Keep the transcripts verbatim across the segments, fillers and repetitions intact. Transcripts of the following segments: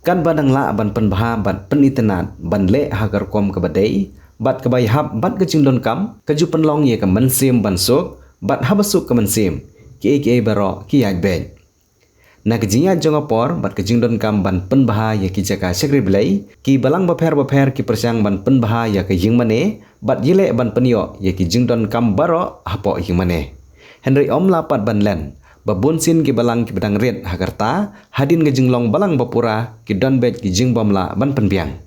Katba dang lah ban pynbha bad pynitynnad ban leh ha ka rukom kaba dei bad kaba ïahap bad ka jingdonkam, ka ju pynlong ïa ka mynsiem ban suk, bad haba suk ka mynsiem, kiei kiei baroh ki ïaid beit. Na ka jingïaid jong ka por bad ka jingdonkam ban pynbha ïa ki jaka shakri Blei, ki balang bapher bapher ki pyrshang ban pynbha ïa ka ïingmane bad ïaleh ban pynïoh ïa ki jingdonkam baroh hapoh ïingmane. Hynrei ym lah pat ban len ba bunsien ki balang kiba dang rit ha ka rta hadien ka jinglong balang bapura, ki don beit ki jingbymlah ban pynbiang.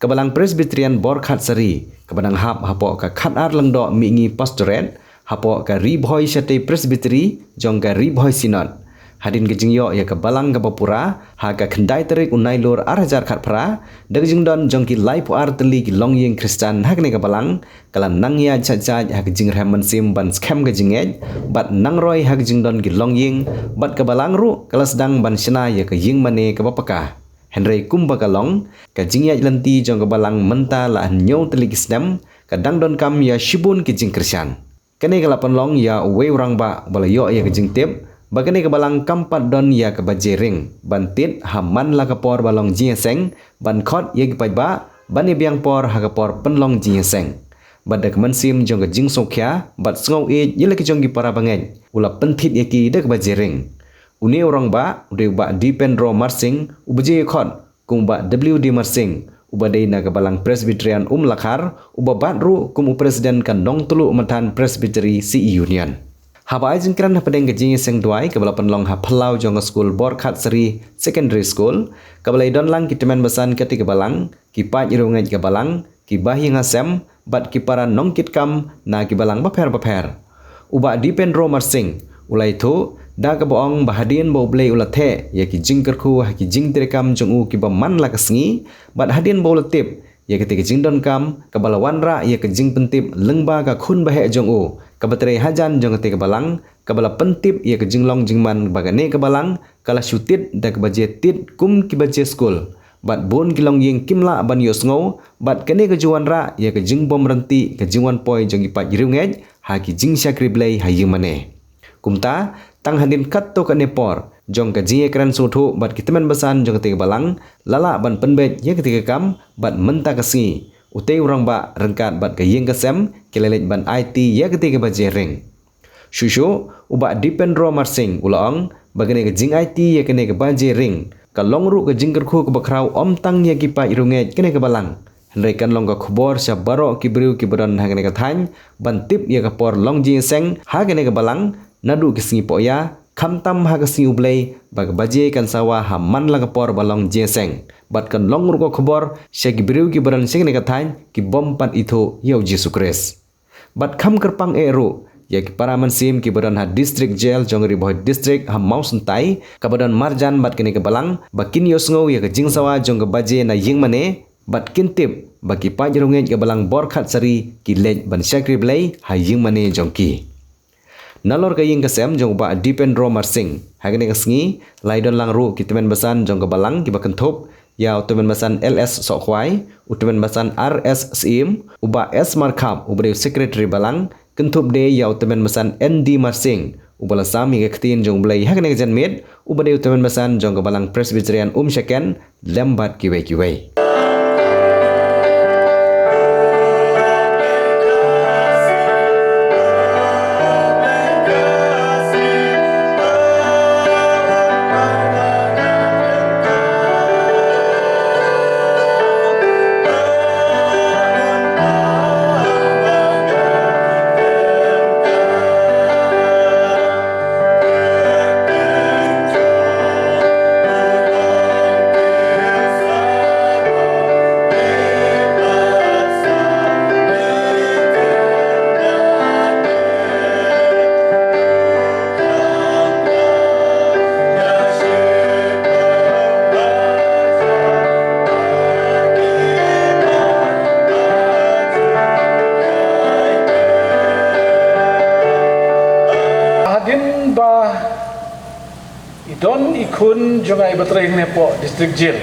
Ka Balang Presbyterian Borkhatsari, kaba dang hap hapoh ka khatar Lyngdoh Mihngi Pastorate, hapoh ka Ri Bhoi Shatei Presbytery jong ka Ri Bhoi Synod, hadien ka jingïoh ïa ka balang kaba pura ha ka khyndai tarik u Nailur ar hajar khatphra, da ka jingdon jong ki laiphew ar tylli ki longïing Khristan ha kane ka balang, ka la nang ïaid shah jait ha ka jingrhem mynsiem ban skhem ka jingngeit bad nang roi ha ka jingdon ki longïing, bad ka balang ruh ka la sdang ban shna ïa ka ïingmane kaba paka. Hynrei kumba ka long, ka jingïaid lynti jong ka balang mynta la hynñiew tylli ki snem, ka dang donkam ïa shibun ki jingkyrshan. Kane ka la pynlong ïa uwei u rangbah ba la ïoh ïa ka jingtip ba kane ka balang kam pat don ïa ka baje ring ban tied ha man la ka por ba long jingïaseng, ban khot ïa ki paidbah ban ïa biang por ha ka por pynlong jingïaseng. Bad da ka mynsiem jong ka jingsngewkhia bad sngewieit ïa la ki jong ki para bangeit, u la pynthied ïa ki da ka baje ring. Une u rangbah u dei u Bah Dipendro Marsing, uba jingïakhot kum u Bah W D Marsing, uba dei na ka Balang Presbyterian Umlakhar, uba bat ruh kum u President ka Nongtluh Mathan Presbytery C E Union. Haba ai jingkren hapdeng ka jingïaseng duwai kaba la pynlong ha phyllaw jong ka skul Borkhatsari Secondary School, kaba la ïadon lang ki tymmen basan katei ka balang, ki paid riewngeit ka balang, ki bahaïing hasem bad ki para nongkitkam na ki balang bapher bapher, u Bah Dipendro Marsing u la ïathuh da kaba ong ba hadien ba U Blei u la theh ïa ki jingkyrkhu ha ki jingtreikam jong u kiba man la ka sngi, bad hadien ba u la tip ïa katei ka jingdonkam, kaba la wanrah ïa ka jingpyntip lyngba ka khun baheh jong u kaba trei hajan jong katei ka balang, kaba la pyntip ïa ka jinglong jingman ba kane ka balang ka la shu tied da ka baje tied kum ki baje skul. Bad bun ki longïing kim lah ban ïohsngew, bad kane ka ju wanrah ïa ka jingbymrynti ka jingwan poi jong ki paid riewngeit ha ki jingshakri Blei ha ïingmane. Kumta, tang hadien katto katne por jong ka jingïakren sngewthuh bad ki tymmen basan jong katei ka balang, la lah ban pynbeit ïa katei ka kam, bad mynta ka sngi, utei u rangbah ryngkat bad ka ïing ka sem ki la leit ban aiti ïa katei ka baje ring. Shuh shuh, u Bah Dipendro Marsing u la ong ba kane ka jingaiti ïa kane ka baje ring ka long ruh ka jingkyrkhu kaba khraw ym tang ïa ki paid riewngeit kane ka balang, hynrei kan long ka khubor sha baroh ki briew kiba don ha kane ka thaiñ ban tip ïa ka por long jingïaseng ha kane ka balang, naduh ki sngi pohïa khamtam ha ka sngi U Blei, ba ka baje kan sawa ha man la ka por ba long jingïaseng. Bad kan long ruh ka khubor sha ki briew kiba don sha kane ka thaiñ ki bym pat ithuh ïa U Jisu Khrist. Bad kham kyrpang eh ruh ïa ki para mynsiem kiba don ha District Jail jong Ri Bhoi District ha Mawsyntai, kaba don marjan bad kane ka balang, ba kin ïohsngew ïa ka jingsawa jong ka baje na ïingmane, bad kin tip ba ki paid riewngeit ka Balang Borkhatsari ki leit ban shakri Blei ha ïingmane jong ki. Nalor ka ïing ka sem jong u Bah Dipendro Marsing, ha kane ka sngi la ïadon lang ruh ki tymmen basan jong ka balang kiba kynthup ïa u tymmen basan L S Sohkhwai, u tymmen basan R S Syiem, u Bah S Markhap uba dei u Secretary balang, kynthup de ïa u tymmen basan N D Marsing uba la sam ïa ka ktien jong U Blei ha kane ka janmiet, uba dei u tymmen basan jong ka Balang Presbyterian Umshaken, lem bad kiwei kiwei. Hadien ba i don i khun jong nga iba trei hangne hapoh District Jail,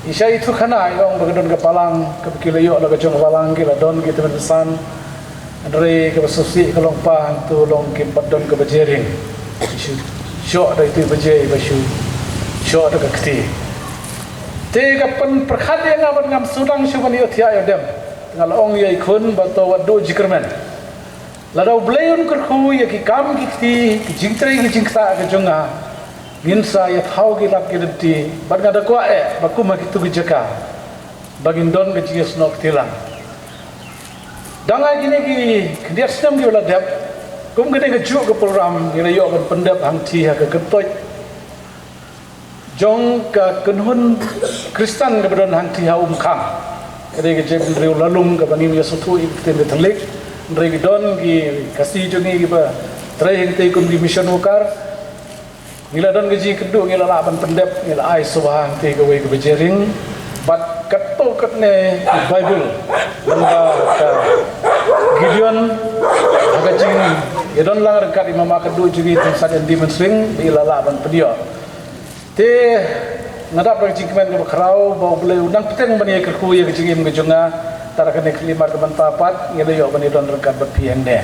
i shah ithuh khana, i ong ba ka don ka balang kaba ki la ïoh la ka jong ka balang, ki la don ki tymmen basan. Hynrei kaba sngewsih ka long, pa, hangto long kim pat don ka baje ring. Shu shoh da itu i baje, ba shu shoh da ka kti. Te ka pynpyrkhat ïa nga bad ngam sngewdang shuh ban ïohthiah ïa u dem. Nga la ong ïa i khun ba to wat duh jingkyrmen. Lada U Blei un kyrkhu ïa ki kam ki kti, ki jingtrei ki jingktah ka jong nga, ngin sa ïa thaw ki lad ki lynti, bad nga da kwah eh ba kum ha kitu ki jaka ba ngin don ka jingïasnoh kti lang. Dang ha kine ki khyndiat snem kiba la dep, kum kane kajuh ka program ngi la ïoh ban pyndep hangtei ha ka kyntoit jong ka kynhun Khristan kaba don hangtei ha Umkhang. Ka dei ka jaitbynriew Lalum kaba ngim ïa sngewthuh ïa ka ktien Katholik. Hynrei ki don ki Khasi jong ngi kiba trei hangtei kum ki mission worker. Ngi la don ka jingkynduh, ngi la lah ban pyndep, ngi la ai sngewbha hangtei kawei ka baje ring. Bad katto katne Baibl, lyngba ka Gideon, ha ka jingïadon lang ryngkat i mama kynduh jong ngi Tymmen San Andy Mynswing, ba i la lah ban pynïoh. Te nga dap da ka jingkmen kaba khraw ba U Blei u nang bteng ban ïa kyrkhu ïa ka jingim ka jong nga. Tad ha kane ka khyllipmat ka mynta pat ngi la ïoh ban ïadon ryngkat bad phi hangne.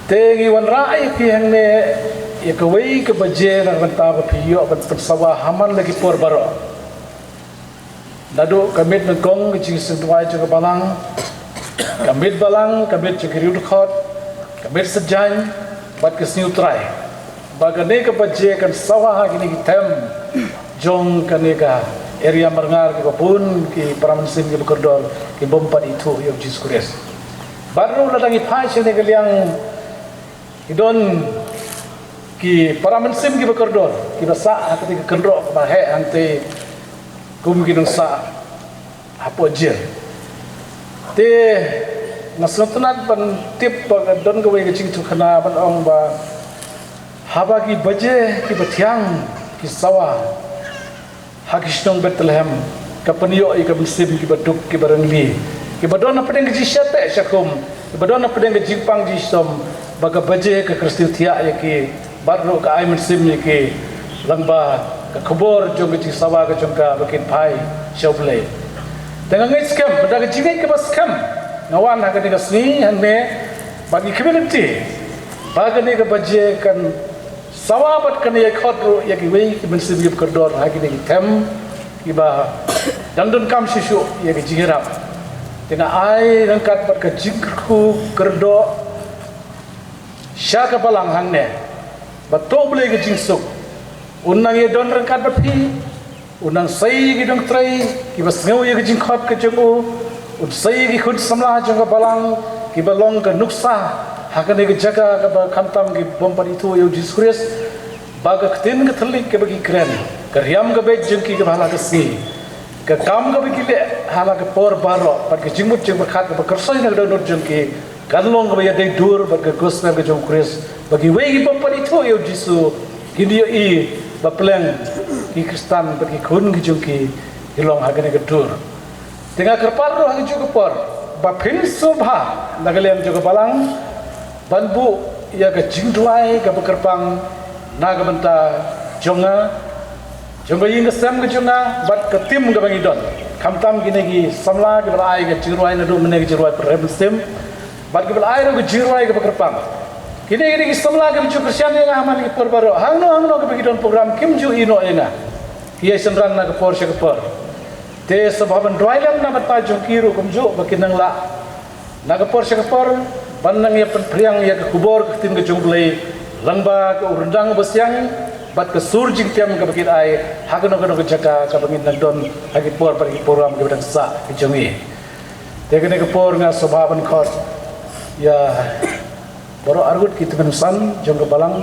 Te ngi wanrah ïa phi hangne ïa kawei ka baje na ka bynta ba phi ïoh ban pynsawa ha man la ki por baroh. Naduh ka miet nyngkong ka jingsngewduwai jong ka balang, ka miet balang, ka miet jong ki riewdkhot, ka miet syrjaiñ, bad ka sngi U Trai. Ba kane ka baje kan sawa ha kine ki them jong kane ka area Marngar kiba bun ki para mynsiem kiba kordor ki bym pat ithuh ïa U Jisu Khrist. Bad ruh lada ngi phai sha kane ka liang ki don ki para mynsiem kiba kordor kiba sah ha kata ka kynroh kaba heh hangtei kum ki nongsah hapoh jel. Te nga sngewtynnat ban tip ba ka don kawei ka jingïathuhkhana ban ong ba haba ki baje kiba thiang ki sawa ha ki shnong Bethlehem, ka pynïoh ïa ka mynsiem kiba duk kiba rangli, kiba don hapdeng ka jingshah teh shah khum, kiba don hapdeng ka jingpang jingshitom, ba ka baje ka kyrsiew thiah ïa ki, bad ruh ka ai mynsiem ïa ki lyngba ka khubor jong ka jingsawa ka jong ka ba kin phai sha U Blei. Te nga ngeit skhem, bad da ka jingngeit kaba skhem nga wan ha kane ka sngi hangne, bad ngi khmih lynti ba kane ka baje kan sawa bad kan ïai khot ruh ïa kiwei ki mynsiem kiba kordor ha kine ki them kiba dang donkam shuh shuh ïa ki jingïarap. Te nga ai ryngkat bad ka jingkyrkhu kyrdoh sha ka balang hangne ba to U Blei ka jingsuk un nang ïadon ryngkat bad phi. Un nang sei ïa ki nongtrei kiba sngew ïa ka jingkhot ka jong u. Un sei ïa ki khun samla jong ka balang kiba long ka nuksa ha kane ka jaka kaba khamtam ki bym pat ithuh ïa U Jisu Khrist. Ba ka ktien Katholik kaba ki kren, ka riam ka beit jong ki kaba ha la ka sngi, ka kam kaba ki leh ha la ka por baroh, bad ka jingmut jingpyrkhat kaba kyrsoi na ka dohnud jong ki, kan long kaba ïadei dur bad ka gospel ka jong U Khrist, ba kiwei ki bym pat ithuh ïa U Jisu kin ïohi ba pleng ki Khristan bad ki khun ki jong ki ki long ha kane ka dur. Te nga kyrpad ruh ha kajuh ka por ba phin sngewbha na ka liang jong ka balang ban buh ïa ka jingduwai kaba kyrpang na ka bynta jong nga, jong ka ïing ka sem ka jong nga bad ka tim kaba ngi don. Khamtam kine ki samla kiba la ai ka jingrwai naduh mynne, ka jingrwai pynrem mynsiem, bad kiba la ai ruh ka jingrwai kaba kyrpang. Kine, kine ki samla kiba ju kyrshan ïa nga ha man ki por baroh, hangno hangno kaba ki don program kim ju ïehnoh ïa nga. Ki ïai synran na ka por sha ka por. Te sngewbha ban duwai lem na ka bynta jong ki ruh kumjuh ba kin nang lah na ka por sha ka por ban nang ïa pynphriang ïa ka khubor ka ktien ka jong U Blei lyngba ka u ryndang ba siang bad ka sur jingtem kaba kin ai ha kano kano ka jaka kaba ngin nang don ha ki por bad ki program kiba dang sah ki jong ngi. Te kane ka por nga sngewbha ban khot ïa baroh arngut ki tymmen san jong ka balang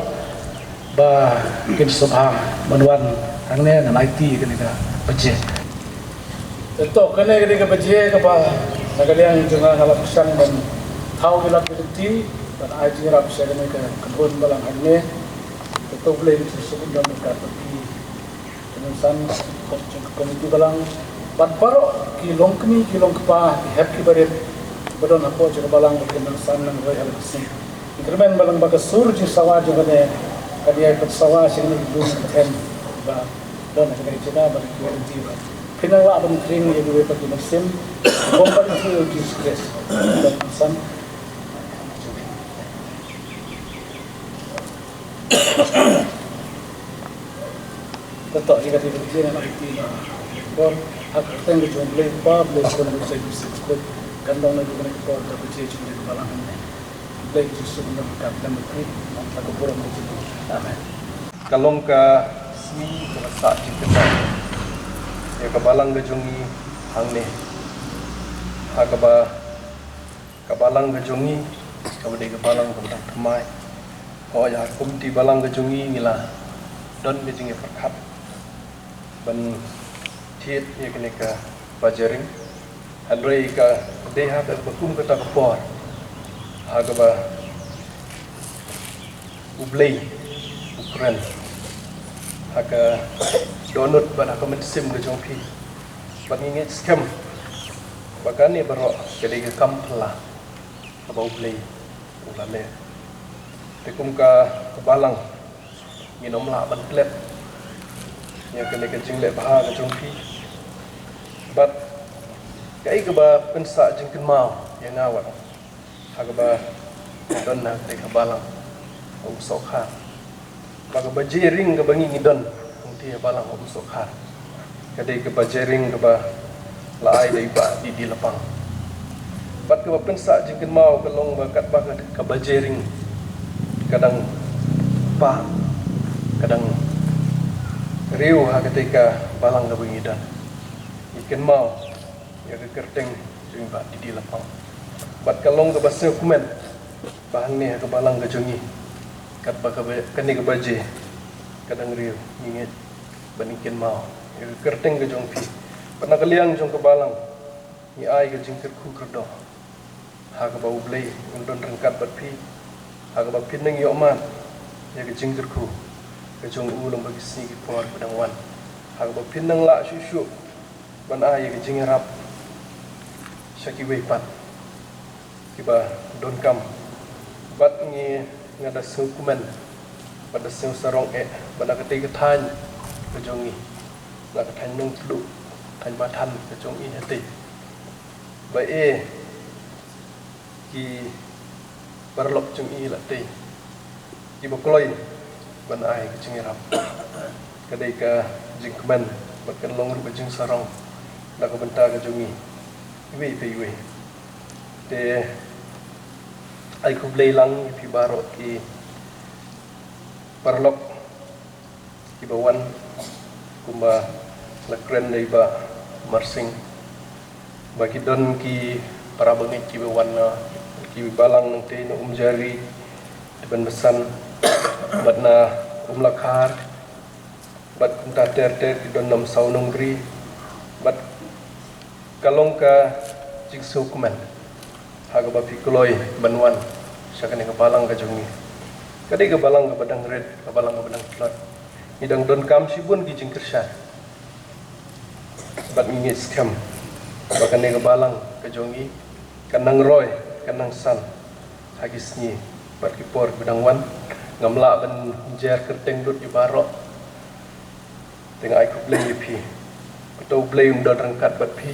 ba kin sngewbha ban wan hangne ngan aiti kane ka baje. Te to kane, kane ka baje kaba na ka liang jong nga nga la pyrshang ban thaw ïa la ki lynti ban ai jingïarap sha kane ka kynhun balang hangne. Te to U Blei un suk un don ryngkat bad ki. Tymmen san, jong ka komiti balang bad baroh ki longkmie ki longkpa, ki hep ki barit ba don hapoh jong ka balang ba kin nang san nang roi ha la ka sngi. Ngi kyrmen ba lyngba ka sur jingsawa jong kane kan ïai pynsawa sha kine ki lum ki them ba don ha kane ka jaka bad ki volunteer ba phin nang lah ban khring ïa kiwei pat ki mynsiem ba bym pat ithuh ïa U Jisu Khrist. Tymmen san. Ka toh ïa ka dei ka jingïalang na ka por ha ka kyrteng ka jong U Blei Kpa, Blei Khun, Blei Kpa Kpa, kan long na ka por ka jingïalang na U Blei Jisu, ka kyrteng ka jong U Blei Kpa. Amen. Ka long ka sngi kaba sah jingkyrkhu ïa ka balang ka jong ngi hangne, ha kaba ka balang ka jong ngi kaba dei ka balang kaba dang thymmai. Hooid, ha ka komiti balang ka jong ngi ngi la don ka jingïapyrkhat ban thied ïa kane ka budget hearing. Hynrei ka dei ha kaba kum kata ka por ha kaba U Blei u kren ha ka dohnud bad ha ka mynsiem ka jong phi. Bad ngi ngeit skhem ba kane baroh ka dei ka kam phylla kaba U Blei u la leh. Te kum ka, ka balang ngin ym lah ban klet ïa kane ka jingleh bha ka jong phi. Bad kaei kaba pynsah jingkynmaw ïa nga wat ha kaba don ha kane ka balang ha Umsohkhar. Ba ka budget hearing kaba ngi ngi don hangtei ha balang ha Umsohkhar ka dei ka budget hearing kaba la ai da i Bah D D Lapang. Bad kaba pynsah jingkynmaw ka long ba katba ka, ka budget hearing ka dang pah, ka dang riew ha katei ka balang kaba ngi don, ngi kynmaw ïa ka kyrteng jong i Bah D D Lapang. Bad ka long kaba sngewkmen ba hangne ha ka balang ka jong ngi, katba ka ba, kane ka budget ka dang riew, ngi ngeit ba ngin kynmaw ïa ka kyrteng ka jong phi. Bad na ka liang jong ka balang ngi ai ka jingkyrkhu kyrdoh ha kaba U Blei un don ryngkat bad phi, ha kaba phin nang ïohmad ïa ka jingkyrkhu ka jong u lyngba ki sngi ki por ba dang wan, ha kaba phin nang lah shuh shuh ban ai ïa ka jingïarap sha kiwei pat kiba donkam. Bad ngi, nga da sngewkmen bad da sngewsarong eh ba na katei ka thaiñ ka jong ngi, na ka thaiñ Nongtluh, thaiñ Mathan ka jong ngi hatei, ba e ki paralok jong ngi la tei kiba kloi ban ai ka jingïarap. Ka dei ka jingkmen bad kan long ruh ka jingsarong na ka bynta ka jong ngi iwei pa iwei. Te ai khublei lang ïa phi baroh ki paralok kiba wan, kumba la kren da i Bah Marsing, ba ki don ki para bangeit kiba wan na ki balang nangtei na Umjari, Tiban Basan, bad na Umlakhar, bad kumta ter ter ki don na Umsaw Nongbri, bad ka long ka jingsngewkmen ha kaba phi kloi ban wan sha kane ka balang ka jong ngi. Ka dei ka balang kaba dang rit, ka balang kaba dang tlot. Ngi dang donkam shibun ki jingkyrshan. Bad ngi ngeit skhem ba kane ka balang ka jong ngi kan nang roi, kan nang san ha ki sngi bad ki por kiba dang wan. Ngam lah ban jer kyrteng lut ïa baroh. Te nga ai khublei ïa phi. Kata U Blei un don ryngkat bad phi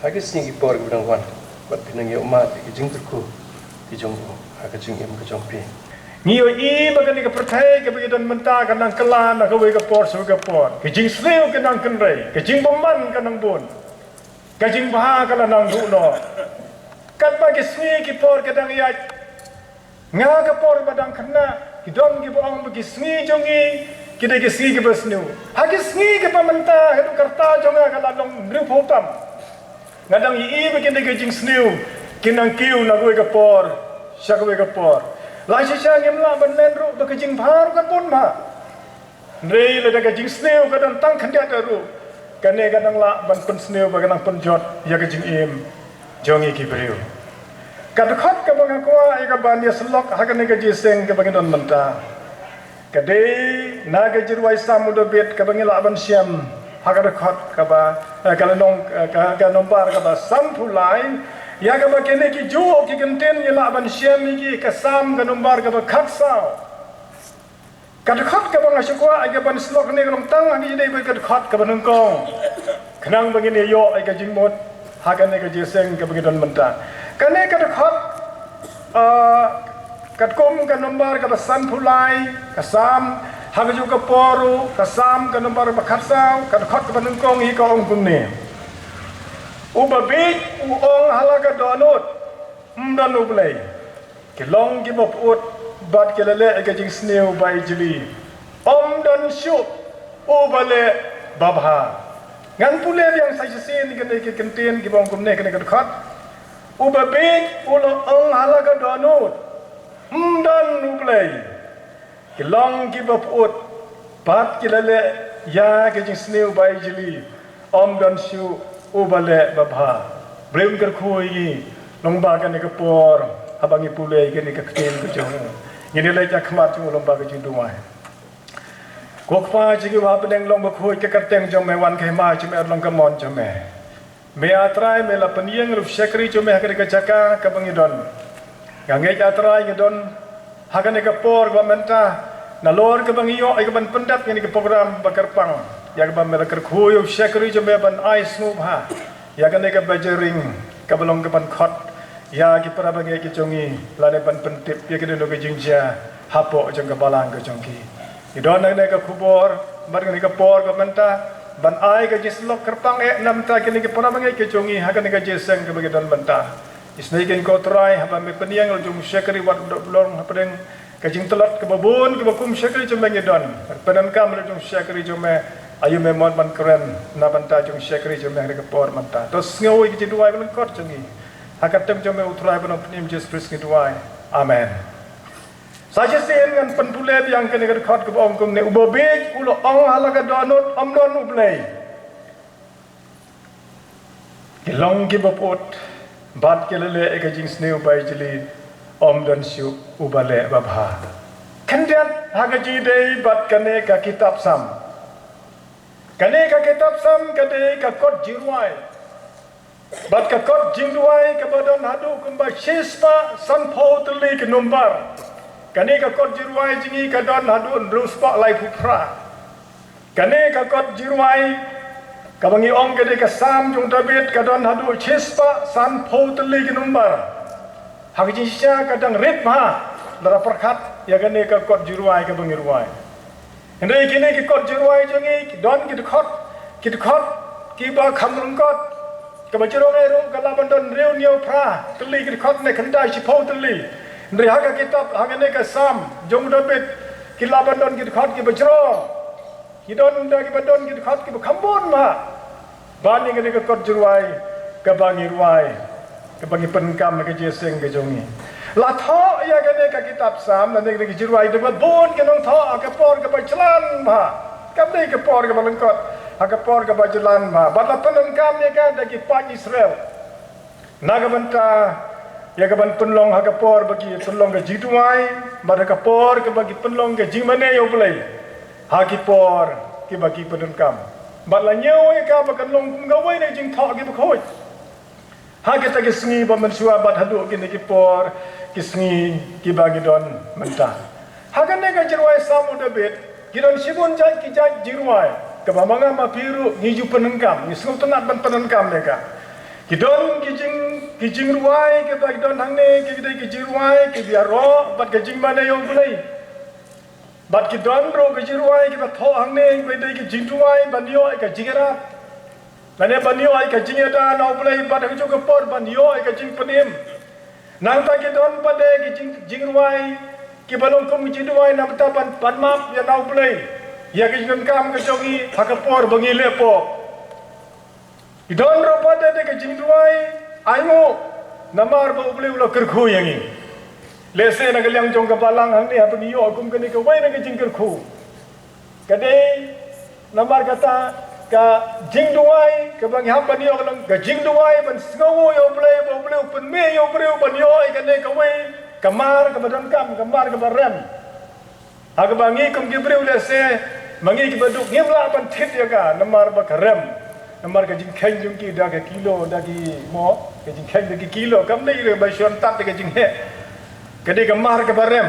ha ki sngi ki por kiba dang wan, bad phin nang ïohmad ïa ki jingkyrkhu ki jong u ha ka jingim ka jong phi. Ngi ïohi ba kane ka pyrthei kaba ngi don mynta ka nang kylla na kawei ka por sha kawei ka por. Ka jingsniew ka nang kynrei, ka jingbymman ka nang bun, ka jingbha ka la nang duh noh. Katba ki sngi ki por ka dang ïaid, nga ka por ba dang khynnah, ki don kiba ong ba ki sngi jong ngi ki dei ki sngi kiba sniew. Ha ki sngi kiba mynta, haduh ka rta jong nga ka la long hynriewphew tam, nga dang ïohi ba kine ki jingsniew ki nang kiew na kawei ka por sha kawei ka por. Lashai shisha ngim lah ban len ruh ba ka jingbha ruh kan bun bha. Hynrei lada ka jingsniew ka don tang khyndiat ruh, kane ka nang lah ban pynsniew bad ka nang pynjot ïa ka jingim jong ngi ki briew. Ka dkhot kaba nga kwah ïa ka ban ïasyllok ha kane ka jingïaseng kaba ngi don mynta, ka dei na ka jingrwai Salm u Dabid kaba ngi lah ban shem ha ka dkhot kaba, eh, ka lynnong, eh, ka, ka nombar kaba sanphew lai. Ïa kaba kine kijuh ki kyntien ngi lah ban shem ïa ki, ka Salm ka nombar kaba khatsaw. Ka dkhot kaba nga sngewkwah ïa ka ban syllok hangne ka long tang hangne, dei ba ka dkhot kaba nyngkong, khnang ba ngin ïoh ïa ka jingmut ha kane ka jingïaseng kaba ngi don mynta. Kane ka dkhot, ah, katkum ka nombar kaba sanphew lai, ka Salm, Ha kajuh ka por ruh, ka Salm ka nombar ba khatsaw, ka dkhot kaba nyngkong hi ka ong kumne: Uba bieit u ong ha la ka dohnud, ym don U Blei. Ki long kiba pyut bad ki la leh ïa ka jingsniew babha. Ym don shuh uba leh babha. Ngan pule biang sa shisien kane ka kyntien kaba ong kumne, kane ka dkhot: Uba bieit u la ong ha la ka dohnud, ym don U Blei. Ki long kiba pyut bad ki la leh ïa ka jingsniew babha. Ym don shuh uba leh babha. Briew kyrkhu ïa ngi, lyngba kane ka por, haba ngi pule ïa kane ka ktien ka jong u, ngin ïa leit ha khmat jong u lyngba ka jingduwai. Ko Kpa jong ngi uba ha bneng, long bakhuid ka kyrteng jong me, wan ka hima jong me, long ka mon jong me. Me A Trai, me la pynïeng ïa u shakri jong me ha kane ka jaka kaba ngi don. Nga ngeit A Trai, ngi don ha kane ka por kaba mynta, nalor kaba ngi ïoh ïa kaban pyndep ïa kane ka program ba kyrpang, ïa kaba me la kyrkhu ïa u shakri jong me ban ai sngewbha ïa kane ka bajering kaba long kaban khot ïa ki para bangeit ki jong ngi, lane ban pyntip ïa kane ka jingjia hapoh jong ka balang ka jong ki. Ngi don ha kane ka khubor bad kane ka por kaba mynta ban ai ka jingsyllok kyrpang eh na ka bynta kine ki para bangeit ki jong ngi ha kane ka jingïaseng kaba ngi don mynta. Isynei kein ko Trai, haba me pynïeng ïa u shakri wat u dap long hapdeng ka jingtlot kaba bun kaba kum shakri jong me ngi don. Pyndonkam ïa u shakri jong me, aïu me mon ban kren na ka bynta u shakri jong me ha kane ka por mynta. To sngew ïa ka jingduwai ba lyngkot jong ngi, ha ka kyrteng jong me u Trai ba nongpynim Jisu Khrist ngi duwai. Amen. Sa shisien ngan pynpule biang kane ka dkhot kaba ong kumne: Uba bieit u la ong ha la ka dohnud, ym don U Blei. Ki long kiba pyut bad ki la leh ïa ka jingsniew babha, ym don shuh uba leh babha. Khyndiat ha ka jingïadei bad kane ka kitab Salm. Kane ka kitab Salm ka dei ka kot jingrwai bad ka kot jingduwai kaba don haduh kumba shispah sanphew tylli ki nombar. Kane ka kot jingrwai jong ngi ka don haduh hynriewspah laiphew phra. Kane ka kot jingrwai kaba ngi ong ka dei ka Salm jong u David ka don haduh shispah sanphew tylli ki nombar. Ha ka jingshisha ka dang rit bha lada pyrkhat ïa kane ka kot jingrwai kaba ngi rwai. Hynrei kine ki kot jingrwai jong ngi ki don ki dkhot, ki dkhot kiba kham lyngkot. Kaba jrong eh ruh ka la ban don hynriew hynñiew phra tylli ki dkhot ne khyndai shiphew tylli. Hynrei ha ka kitab, ha kane ka Salm jong u David, ki la ban don ki dkhot kiba jrong. Ki don da kiba don ki dkhot kiba kham bun bha. Ban ïa kane ka kot jingrwai kaba ngi rwai, kaba ngi pyndonkam ha ka jingïaseng ka jong ngi. La thoh ïa kane ka kitab Salm lane kane ka jingrwai da kaba bun ki nongthoh ha ka por kaba jlan bha. Kam dei ka por kaba lyngkot, ha ka por kaba jlan bha. Bad la pyndonkam ïa ka da ki paid Israel. Na ka bynta ïa kaban pynlong ha ka por ba ki pynlong ka jingduwai, bad ha ka por kaba ki pynlong ka jingmane ïa U Blei ha ki por kiba ki pyndonkam. Bad la ñiew ïa ka ba kan long kum kawei na ki jingthoh kiba khuid ha kita ki sngi ba mynshuwa bad haduh kine ki por, ki sngi kiba ngi don mynta. Ha kane ka jingrwai Salm u David, ki don shibun jait ki jait jingrwai kaba ma nga ma phi ruh ngi ju pyndonkam, ngi sngewtynnat ban pyndonkam ïa ka. Ki don ki jing, ki jingrwai kiba ki don hangne, ki dei ki jingrwai kiba ïaroh bad ka jingmane ïa U Blei. Bad ki don ruh ki jingrwai kiba thoh hangne, kiba dei ki jingduwai ban ïoh ïa ka jingïarap, lane ban ïoh ïa ka jingïada na U Blei, bad ha kajuh ka por ban ïoh ïa ka jingpynim. Nangta ki don pat de ki jing, jingrwai kiba long kum ki jingduwai na bynta ban, ban map ïa na U Blei ïa ka jingdonkam ka jong ngi ha ka por ba ngi leh pop. Ki don ruh pat de ki jingduwai ainguh namar ba U Blei u la kyrkhu ïa ngi. Lehse na ka liang jong ka balang hangne haba ngi ïoh kum kane kawei na ka jingkyrkhu, ka dei namar kata ka jingduwai kaba ngi hap ban ïoh, ka long ka jingduwai ban sngewnguh ïa U Blei, ba U Blei u pynmih ïa u briew ban ïoh ïa kane kawei ka mar kaba donkam, ka mar kaba rem. Ha kaba ngi kum ki briew lehse ma ngi kiba duk ngim lah ban thied ïa ka namar ba ka rem. Namar ka jingkheiñ jong ki da ka kilo, da ki mo, ka jingkheiñ da ki kilo, kam dei re ba shon tat da ka jingheh. Ka dei ka mar kaba rem.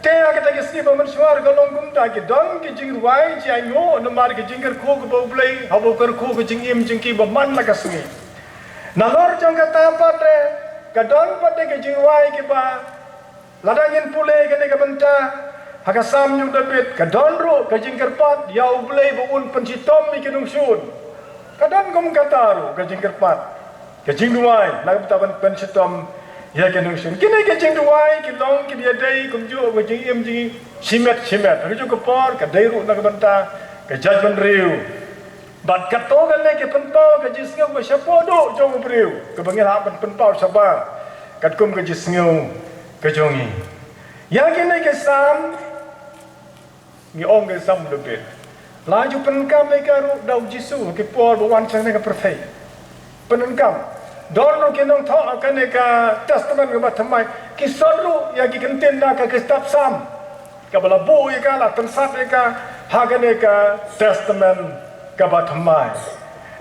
Te ha kata ka sngi ba mynshuwa ka long kumta, ki don ki jingrwai jia ainguh namar ka jingkyrkhu kaba U Blei haba u kyrkhu ka jingim jong ki ba man la ka sngi. Nalor jong kata pat de ka don pat de ka jingrwai kiba lada ngin pule kane ka bynta, Ha ka Salm jong u David, ka don ruh ka jingkyrpad ïa U Blei ba un pynshitom ïa ki nongshun. Ka don kum kata ruh ka jingkyrpad, ka jingduwai na ka bynta ban pynshitom ïa ki nongshun. Kine ki jingduwai ki long ki ïadei kumjuh ka jingim jingshimet shimet. Ha kajuh ka por ka dei ruh na ka bynta ka jaitbynriew. Bad kato ka leh ka pynpaw ka jingsngew ba shapoh duh jong u briew, kaba ngi lah ban pynpaw shabar katkum ka jingsngew ka jong ngi. Ïa kine ki Salm, ngi ong ki Salm David. La ju pyndonkam ïa ka ruh da u Jisu ha ki por ba wan sha kane ka pyrthei. Pyndonkam. Don ruh ki nongthoh kane ka Testament kaba thymmai ki sot ruh ïa ki kyntien na ka kitab Salm, kaba la buh ïa ka, la tyngsat ïa ka ha kane ka Testament kaba thymmai.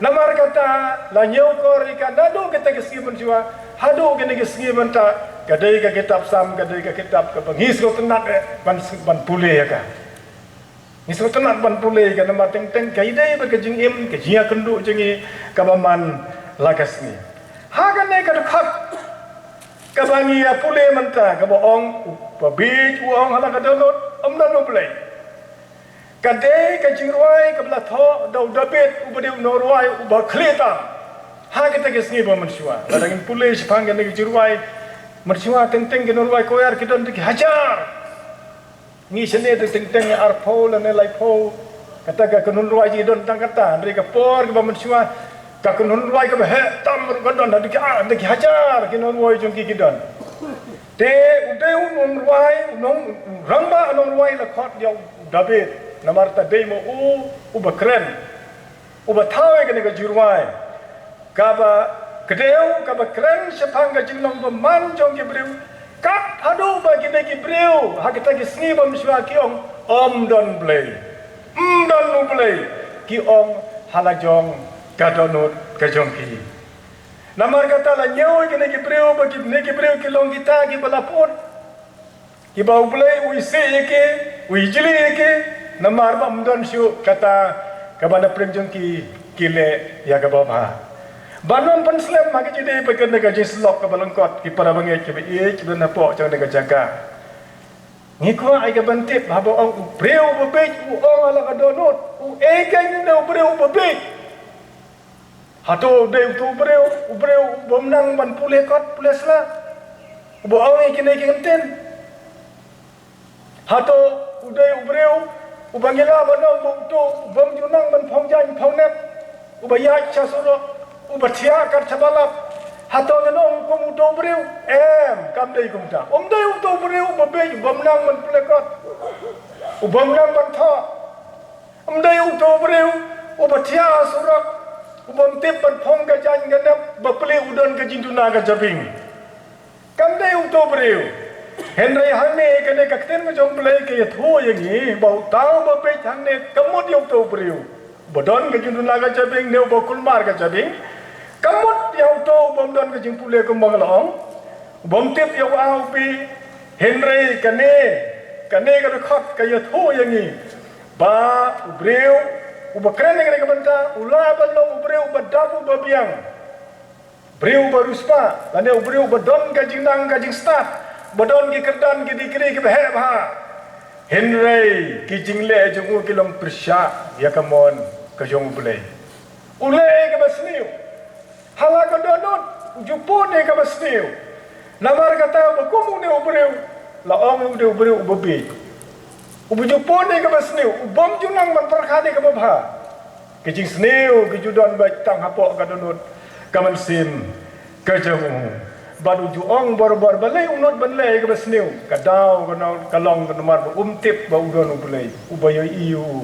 Namar kata la ñiewkor ïa ka naduh kita ki sngi mynshuwa haduh kine ki sngi mynta. Ka dei ka kitab Salm, ka dei ka kitab kaba ngi sngewtynnat eh ban, ban pule ïa ka. Ngi sngewtynnat ban pule ïa ka namar teng teng ka ïadei bad ka jingim, ka jingïakynduh jong ngi kaba man la ka sngi. Ha kane ka dkhot kaba ngi ïa pule mynta, kaba ong, uba bieit u ong ha la ka dohnud, ym don U Blei. Ka dei ka jingrwai kaba la thoh da u David, uba dei u nongrwai uba khlieh tam ha kita ki sngi ba mynshuwa. Lada ngin pule shaphang kane ka jingrwai, mynshuwa teng teng ki nongrwai choir ki don da ki hajar. Ngi shane te teng teng arphew lane laiphew kata ka kynhun rwai ji don tang kata. Hynrei ka por kaba mynshuwa ka kynhun rwai kaba heh tam ruh ka don da ki, ah, da ki hajar ki nongrwai jong ki ki don. Te u dei u nongrwai, u nong, u rangbah nongrwai la khot ïa u David. Namar ta dei mo u uba kren, uba thaw ïa kane ka jingrwai kaba kdew, kaba kren shaphang ka jinglong bymman jong ki briew. Kat haduh ba kine ki briew ha kita ki sngi ba mynshuwa ki ong, ym don Blei, ym don U Blei, ki ong ha la jong ka dohnud ka jong ki. Namar kata la ñiew ïa kine ki briew ba kine ki briew ki long kita kiba la put, kiba U Blei u isih ïa ki, u ijli ïa ki, namar ba ym don shuh kata kaba na pdeng jong ki, ki leh ïa kaba bha. Ban ym pynslem ha ka jingdei bad kane ka jingsyllok kaba lyngkot, ki para bangeit kiba ïeit kiba na poh jong kane ka jaka, ngi kwah ïa ka ban tip, haba ong u briew uba bieit u ong ha la ka dohnud, u ei kein une u briew uba bieit? Hato u dei uto u briew, u briew u bym nang ban pule kot pule sla, uba ong ïa kine ki kyntien? Hato u dei u briew uba ngi lah ban ong ba uto u bym ju nang ban phong jaiñ phong nep, uba ïaid sha surok, uba thiah kat shaba lap? Hato ngan ong kum uto u briew? Em, kam dei kumta. Um dei uto u briew uba bieit, u bym nang ban pule kot, u bym nang ban thoh. Um dei uto u briew uba thiah ha surok, u bym tip ban phong ka jaiñ ka nep, ba plie u don ka jingduna ka jabieng. Kam dei uto u briew. Hynrei hangne kane ka ktien ka jong U Blei ka ïathuh ïa ngi ba uta uba bieit hangne ka mut ïa uto u briew uba don ka jingduna ka jabieng ne uba kulmar ka jabieng. Ka mut ïa uto u bym don ka jingpule kumba nga la ong, u bym tip ïa u A u B. Hynrei kane, kane ka dkhot ka ïathuh ïa ngi ba u briew uba kren ïa kane ka bynta u lah ban long u briew uba dap uba biang, briew uba riewspah, lane u briew uba don ka jingnang ka jingstad, uba don ki kyrdan ki degree kiba heh bha. Hynrei ki jingleh jong u ki long pyrshah ïa ka mon ka jong U Blei. U leh ïa kaba sniew. Ha la ka dohnud u ju pun ïa kaba sniew. Namar kata uba kum une u briew, la ong u dei u briew uba bieit. Uba ju pun ïa kaba sniew, u bym ju nang ban pyrkhat ïa kaba bha. Ki jingsniew ki ju don beit tang hapoh ka dohnud ka mynsiem ka jong u. Bad u ju ong barabor, balei u nud ban leh ïa kaba sniew? Ka daw ka nong, ka long ka namar ba um tip ba u don U Blei uba ïohi ïa u.